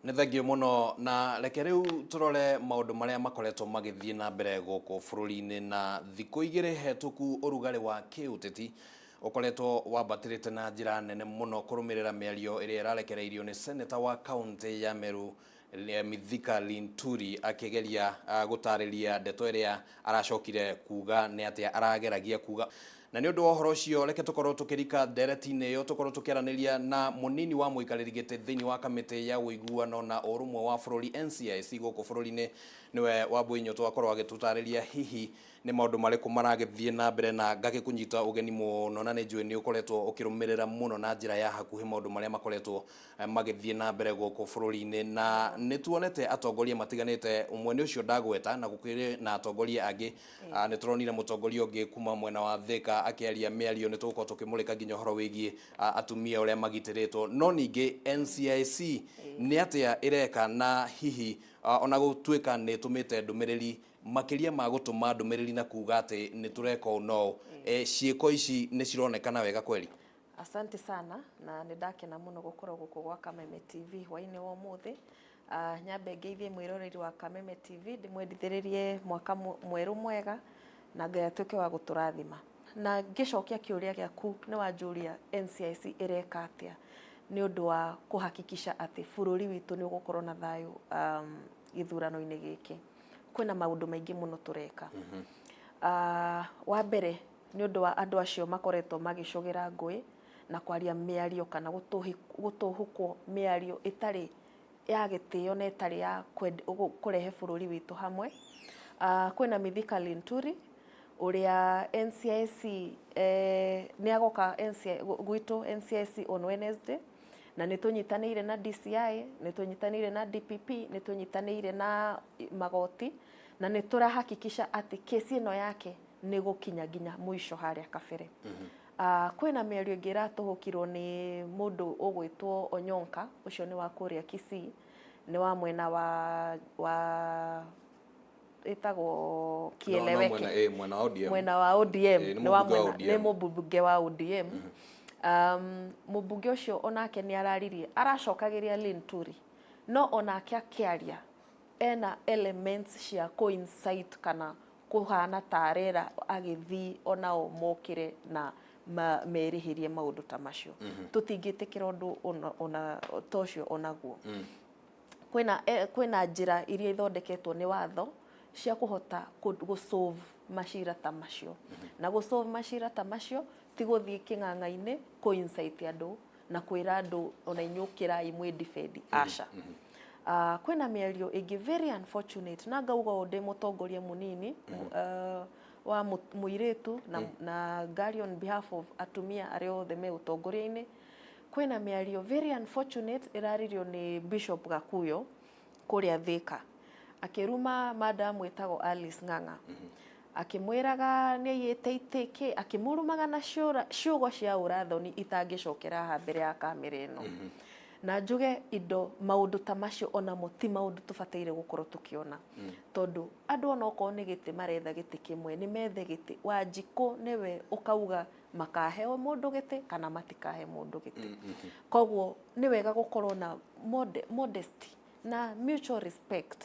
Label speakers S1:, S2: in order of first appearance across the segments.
S1: Nĩ thengio mũno, na reke rĩu tũrore maũndũ marĩa makoretwo magĩthiĩ na mbere gũkũ bũrũri-inĩ. Na thikũ 2 hetũku, ũrugarĩ wa kĩũteti ũkoretwo wambatĩrĩte na njĩra nene mũno kũrũmĩrĩra mĩario ĩrĩa ĩrarekereirio nĩ seneta wa kaũntĩ ya Meru Mithika Linturi, akĩgeria gũtarĩria ndeto ĩrĩa aracokire kuga nĩ atĩa arageragia kuga. Na nĩ ũndũ wa ũhoro ũcio, reke tũkorwo tũkĩrika ndereti-inĩ ĩyo, tũkorwo tũkĩaranĩria na mũnini wa mũikarĩri gĩtĩ thĩinĩ wa kamĩtĩ ya ũiguano na ũrũmwe wa bũrũri, NCIC, gũkũ bũrũri-inĩ, nĩwe Wambui Nyũtũ, akorwo agĩtũtarĩria hihi nĩ maũndũ marĩkũ maragĩthiĩ na mbere. Na ngagĩkũnyita ũgeni mũno, na nĩ njũĩ nĩ ũkoretwo ũkĩrũmĩrĩra mũno na njĩra ya hakuhĩ maũndũ marĩa makoretwo magĩthiĩ na mbere gũkũ bũrũri-inĩ. Na nĩ tuonete atongoria matiganĩte, ũmwe nĩ ũcio ndagweta, na gũkĩrĩ na atongoria angĩ. Nĩ tũronire mũtongoria ũngĩ kuma mwena wa Thika akĩaria mĩario, nĩ tũgũkorwo tũkĩmũrĩka nginya ũhoro wĩgiĩ atumia ũrĩa magitĩrĩtwo. No ningĩ NCIC nĩ atĩa ĩreka, na hihi ona gũtuĩka nĩ ĩtũmĩte ndũmĩrĩri, makĩria ma gũtũma ndũmĩrĩri na kuga atĩ nĩ tũreka ũũ no ciĩko ici nĩ cironekana wega kweri?
S2: Asante sana, na nĩ ndakena mũno gũkorwo gũkũ gwa Kameme TV hwainĩ wa ũmũthĩ. Nyambe ngeithie mwĩroreri wa Kameme TV, ndĩmwendithĩrĩrie mwaka mwerũ mwega, na Ngai atuĩke wa gũtũrathima. Na ngĩcokia kĩũria gĩaku, nĩ wanjũria NCIC ĩreka atĩa nĩ ũndũ wa kũhakikisha atĩ bũrũri witũ nĩ ũgũkorwo na thayũ gĩthurano-inĩ gĩkĩ. Kwĩna maũndũ maingĩ mũno tũreka. Wa mbere, nĩ ũndũ wa andũ acio makoretwo magĩcogera ngũĩ na kwaria mĩario kana gũtũhũkwo mĩario ĩtarĩ ya gĩtĩo na ĩtarĩ ya kũrehe bũrũri witũ hamwe. Kwĩna Mithika Linturi ũrĩa NCIC nĩ agoka NCI, gwitũ NCIC on Wednesday, na nĩ tũnyitanĩire na DCI, nĩ tũnyitanĩire na DPP, nĩ tũnyitanĩire na magoti, na nĩ tũrahakikisha atĩ kesi ĩno yake nĩ gũkinya nginya mũico harĩa kabere. Kwĩna mĩario ĩngĩ ĩratũhũkirwo nĩ mũndũ ũgwĩtwo Onyonka, ũcio nĩ wa kũrĩa Kisii, nĩ wa mwena wa ĩtagwo Kieleweke.
S1: No, no, mwena wa ODM.
S2: Mwena wa ODM.
S1: Nĩ wa mwena,
S2: nĩ mũmbunge wa ODM. Mũmbunge ũcio onake nĩ araririe, aracokagĩria Linturi, no onake akĩaria ena elements cia kũ-incite kana kũhana ta arera agĩthiĩ onao mokĩre na merĩhĩrie maũndũ ta macio. Tũtingĩtĩkĩra ũndũ ona ta ũcio onaguo. Kwĩna njĩra iria ithondeketwo nĩ watho cia kũhota gũ solve macira ta macio. Na gũ solve macira ta macio ti gũthiĩ kĩng'ang'a-inĩ kũ incite andũ na kwĩra andũ ona inyuĩ ũkĩrai mwĩ defend, aca. Kwĩna mĩario ĩngĩ very unfortunate, na ngauga ũũ ndĩ mũtongoria mũnini wa mũirĩtu na ngaria on behalf of atumia arĩa othe me ũtongoria-inĩ. Kwĩna mĩario very unfortunate ĩraririo nĩ Bishop Gakuyo kũrĩa Thika, akĩruma madam wĩtagwo Alice Ng'ang'a, akĩmwĩraga nĩ aiyĩte itĩ kĩ, akĩmũrumaga na ciugo cia ũrathoni itangĩcokera haha mbere ya kamera ĩno. Na njuge indo maũndũ ta macio onamo ti maũndũ tũbataire gũkorwo tũkĩona, tondũ andũ onokorwo nĩ gĩtĩ maretha gĩtĩ kĩmwe, nĩ methe gĩtĩ. Wanjikũ nĩwe ũkauga makaheo mũndũ gĩtĩ kana matikahe mũndũ gĩtĩ. Koguo nĩ wega gũkorwo na modesty na mutual respect.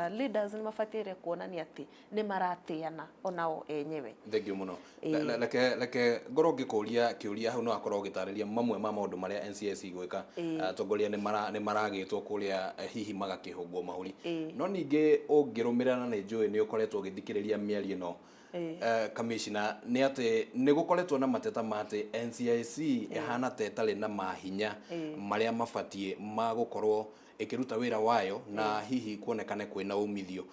S2: Leaders nĩ mabataire kuonania atĩ nĩ maratĩana onao enyewe.
S1: Thengiũ mũno. Reke ngorwo ngĩkũria kĩũria hau, no akorwo ũgĩtarĩria mamwe ma maũndũ marĩa NCIC gwĩka. Atongoria nĩ maragĩtwo kũrĩa hihi magakĩhũngwo mahũri. No ningĩ ũngĩrũmĩrĩra, na nĩ njũĩ nĩ ũkoretwo ũgĩthikĩrĩria mĩario ĩno, kamishina, nĩ atĩ nĩ gũkoretwo na mateta ma atĩ NCIC ĩhana ta ĩtarĩ na mahinya marĩa mabatiĩ ma gũkorwo ĩkĩruta wĩra wayo na hihi kuonekane kwĩna umithio.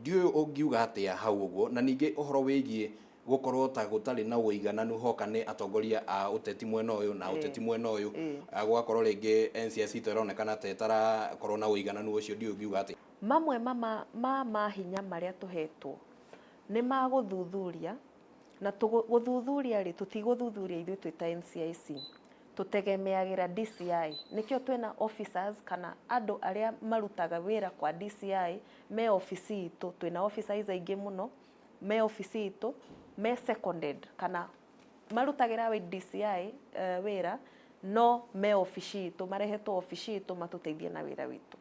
S1: Ndiũĩ ũngiuga atĩa hau ũguo. Na ningĩ ũhoro wĩgiĩ gũkorwo ta gũtarĩ na ũigananu hoka nĩ atongoria a ũteti mwena ũyũ na ũteti mwena ũyũ, gũgakorwo rĩngĩ NCIC ta ĩronekana ta ĩtarakorwo na ũigananu ũcio, ndiũĩ ũngiuga atĩa.
S2: Mamwe ma mahinya marĩa tũhetwo nĩ ma gũthuthuria, na gũthuthuria rĩ, tũtigũthuthuria ithuĩ twĩ ta NCIC, tũtegemeagĩra DCI. Nĩkĩo twĩna officers kana andũ arĩa marutaga wĩra kwa DCI me obici itũ. Twĩna officers aingĩ mũno me obici itũ me seconded kana marutagĩra DCI wĩra. No me obici itũ, marehetwo obici itũ matũteithie na wĩra witũ.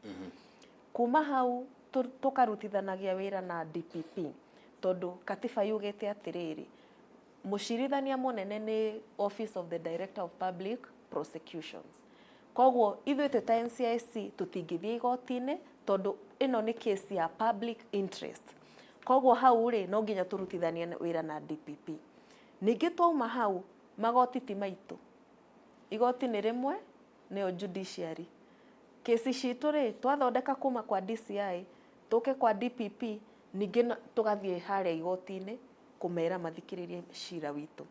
S2: Kuma hau tũkarutithanagia wĩra na DPP, tondũ katiba yugĩte atĩrĩrĩ, mũcirithania mũnene nĩ Office of the Director of Public Prosecutions. Koguo ithuĩ twĩ ta NCIC tũtingĩthiĩ igoti-inĩ, tondũ ĩno nĩ case ya public interest. Koguo hau rĩ, no nginya tũrutithanie wĩra na DPP. Ningĩ twauma hau, magoti ti maitũ, igoti nĩ rĩmwe, nĩyo judiciary. Kĩci citũ rĩ, twathondeka kuma kwa DCI tũke kwa DPP, ningĩ tũgathiĩ harĩa igoti-inĩ kũmera mathikĩrĩrie cira witũ.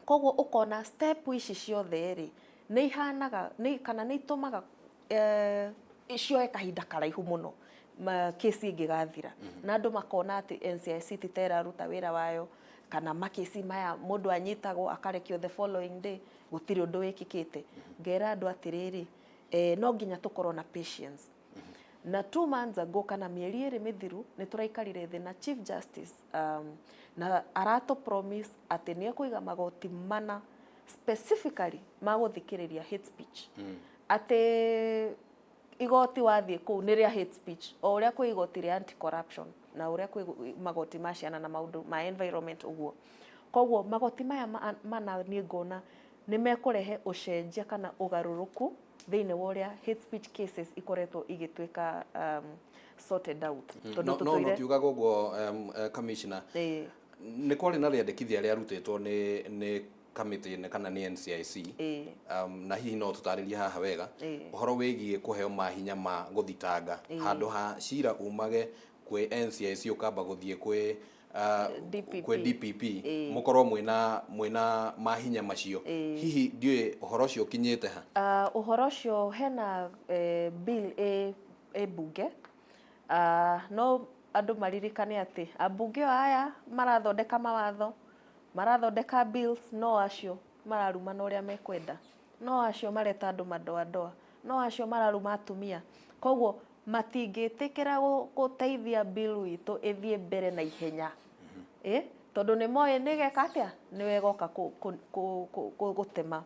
S2: Koguo ũkona step ici ciothe rĩ, nĩ ihanaga nĩ, kana nĩ itũmaga cioe kahinda karaihu mũno kesi ĩngĩgathira, na andũ makona atĩ NCIC ti ta ĩraruta wĩra wayo, kana makesi maya mũndũ anyitagwo akarekio the following day, gũtirĩ ũndũ wĩkĩkĩte. Ngera andũ atĩrĩrĩ, no nginya tũkorwo na patience. Na 2 months ago, kana mĩeri 2 mĩthiru, nĩ tũraikarire thĩ na Chief Justice, na aratũ promise atĩ nĩ ekũiga magoti mana specifically ma gũthikĩrĩria hate speech, atĩ igoti wathiĩ kũu nĩ rĩa hate speech, o ũrĩa kwĩ igoti rĩa anti corruption na ũrĩa kwĩ magoti ma ciana na maũndũ ma environment ũguo. Koguo magoti maya mana niĩ ngona nĩ mekũrehe ũcenjia kana ũgarũrũku thĩinĩ wa ũrĩa hate speech cases ikoretwo igĩtuĩka sorted out.
S1: Tondũ no tũtũire no kiugaga ũguo, commissioner, nĩ kwarĩ na rĩandĩkithia rĩarutĩtwo nĩ kamĩtĩ kana nĩ NCIC, na hihi no tũtarĩrie haha wega ũhoro wĩgiĩ kũheo mahinya ma gũthitanga, handũ ha cira umage kwĩ NCIC ũkamba gũthiĩ kwĩ
S2: DPP.
S1: Kwĩ DPP, mũkorwo mwĩna mahinya macio. Hihi ndiũĩ ũhoro ũcio ũkinyĩte ha?
S2: Ũhoro ũcio hena bill ĩ mbunge, no andũ maririkane atĩ ambunge o aya marathondeka mawatho, marathondeka bills, no acio mararumana ũrĩa mekwenda, no acio mareta andũ madoadoa, no acio mararuma atumia. Koguo matingĩtĩkĩra gũteithia bill itũ ĩthiĩ mbere na ihenya, tondũ nĩ moĩ nĩ geka atĩa, nĩwe ĩgoka gũtema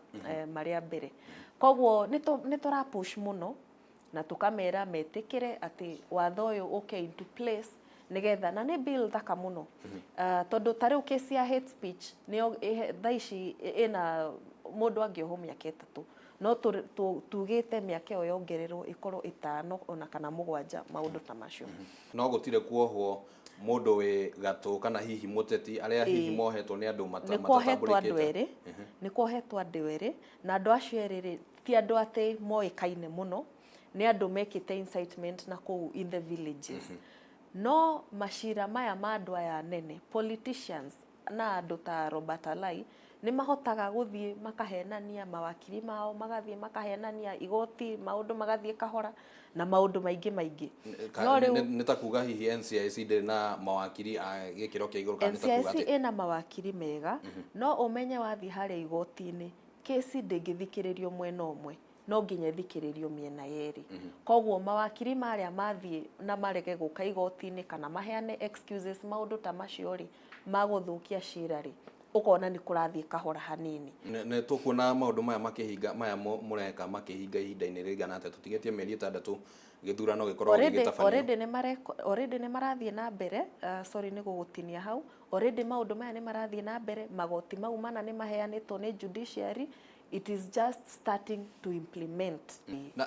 S2: marĩa mbere. Koguo nĩ tũra push mũno na tũkamera metĩkĩre atĩ watho ũyũ ũke into place, nĩgetha, na nĩ bill thaka mũno, tondũ ta rĩu case ya hate speech nĩyo thaa ici ĩna mũndũ angĩohwo mĩaka 3, no tugĩte mĩaka ĩyo yongererwo ĩkorwo 5 ona kana 7, maũndũ ta macio.
S1: No gũtirĩ kuohwo mũndũ wĩ gatũ kana hihi mũteti arĩa hihi mohetwo nĩ andũ
S2: Nĩ kuohetwo andũ
S1: matatambũrĩkĩte?
S2: erĩ. Nĩ kuohetwo andũ erĩ, na andũ acio erĩ rĩ, ti andũ atĩ moĩkaine mũno, nĩ andũ mekĩte incitement na kũu in the villages. No macira maya ma andũ aya anene, politicians, na andũ ta Robert Alai, nĩ mahotaga gũthiĩ makahenania mawakiri mao, magathiĩ makahenania igoti, maũndũ magathiĩ kahora na maũndũ maingĩ maingĩ. No rĩu
S1: Nĩ ta kuga hihi NCIC ndĩrĩ na mawakiri a gĩkĩro kĩa igũrũ, kana nĩ ta kuga
S2: NCIC
S1: atĩ
S2: ĩna mawakiri mega, no ũmenye wathiĩ harĩa igoti-inĩ, kesi ndĩngĩthikĩrĩrio mwena ũmwe, no nginya ĩthikĩrĩrio mĩena yerĩ. Koguo mawakiri marĩa mathiĩ na marege gũka igoti-inĩ kana maheane excuses, maũndũ ta macio rĩ, magũthũkia cira rĩ, ũkona nĩ kũrathiĩ kahora hanini.
S1: Nĩ tũkuona maũndũ maya makĩhinga, maya mũreka makĩhinga ihinda-inĩ rĩigana atĩa? Tũtigĩtie mĩeri 6 gĩthurano gĩkorwo
S2: Already
S1: gĩgĩtabanio.
S2: Already nĩ marathiĩ na mbere. Sorry nĩ gũgũtinia hau. Already maũndũ maya nĩ marathiĩ na mbere, magoti mau mana nĩ maheanĩtwo nĩ judiciary. It is just starting to implement.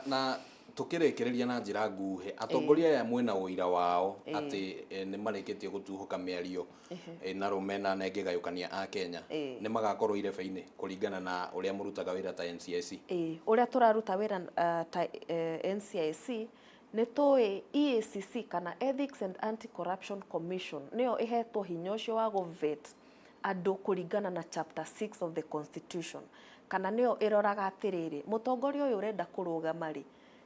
S1: Na tukĩrĩkĩrĩria na njĩra nguhĩ, atongoria aya mwĩna ũira wao atĩ nĩ marĩkĩtie gũtuhũka mĩario na rũmena na ĩngĩgayũkania a Kenya, nĩ magakorwo irebe-inĩ kũringana na ũrĩa mũrutaga wĩra ta NCIC?
S2: Ĩĩ, ũrĩa tũraruta wĩra ta NCIC, nĩ tũĩ EACC kana Ethics and Anti-Corruption Commission nĩyo ĩhetwo hinya ũcio wa gũvet andũ kũringana na chapter 6 of the constitution, kana nĩyo ĩroraga atĩrĩrĩ, mũtongoria ũyũ ũrenda kũrũgama rĩ,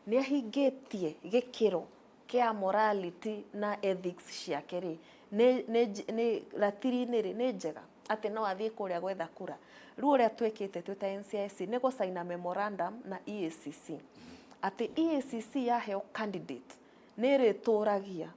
S2: nĩ ahingĩtie gĩkĩro kĩa morality na ethics ciake rĩ, nĩ ratiri-inĩ rĩ, nĩ njega atĩ no athiĩ kũrĩa gwetha kura. Rĩu ũrĩa twĩkĩte twĩ ta NCIC nĩ gũcaina memorandum na EACC atĩ EACC yaheo candidate nĩ ĩrĩtũragia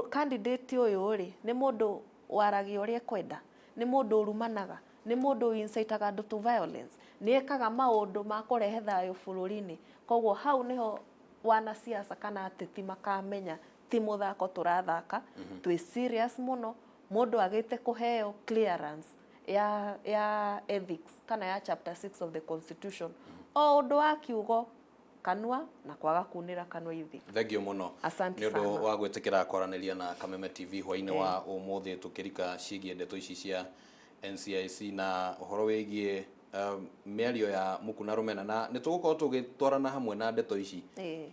S2: candidate ũyũ rĩ, nĩ mũndũ waragia ũrĩa ekwenda, nĩ mũndũ ũrumanaga, Nĩ mũndũ incitaga andũ to violence? Nĩ ekaga maũndũ ma kũrehe thayũ bũrũri-inĩ? Koguo hau nĩho wanasiasa kana ateti makamenya ti mũthako tũrathaka, twĩ serious mũno. Mũndũ agĩte kũheo clearance ya ethics kana ya chapter 6 of the constitution o ũndũ wa kiugo kanua na kwaga kunĩra kanua ithi.
S1: Thank you mũno.
S2: Asante
S1: nĩ ũndũ
S2: sana.
S1: Wa gwĩtĩkĩra kwaranĩria na Kameme TV hwainĩ wa ũmũthĩ, tũkĩrika ciĩgiĩ ndeto ici cia NCIC na ũhoro wĩgiĩ mĩario ya muku na rũmena, na nĩ tũgũkorwo tũgĩtwarana hamwe na ndeto ici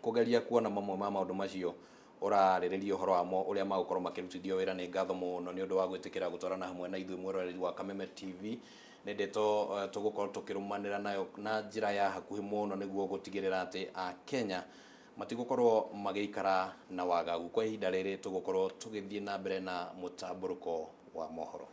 S1: kũgeria kuona mamwe ma maũndũ macio ũrarĩrĩria ũhoro wamo ũrĩa magũkorwo makĩrutithio wĩra. Nĩ ngatho mũno nĩ ũndũ wa gwĩtĩkĩra gũtwarana hamwe na ithuĩ. Mwĩroreri wa Kameme TV, nĩ ndeto tũgũkorwo tũkĩrũmanĩra nayo na njĩra ya hakuhĩ mũno nĩguo gũtigĩrĩra atĩ Akenya matigũkorwo magĩikara na wagagu. Kwa ihinda rĩrĩ tũgũkorwo tũgĩthiĩ na mbere na mũtambũrũko wa mohoro.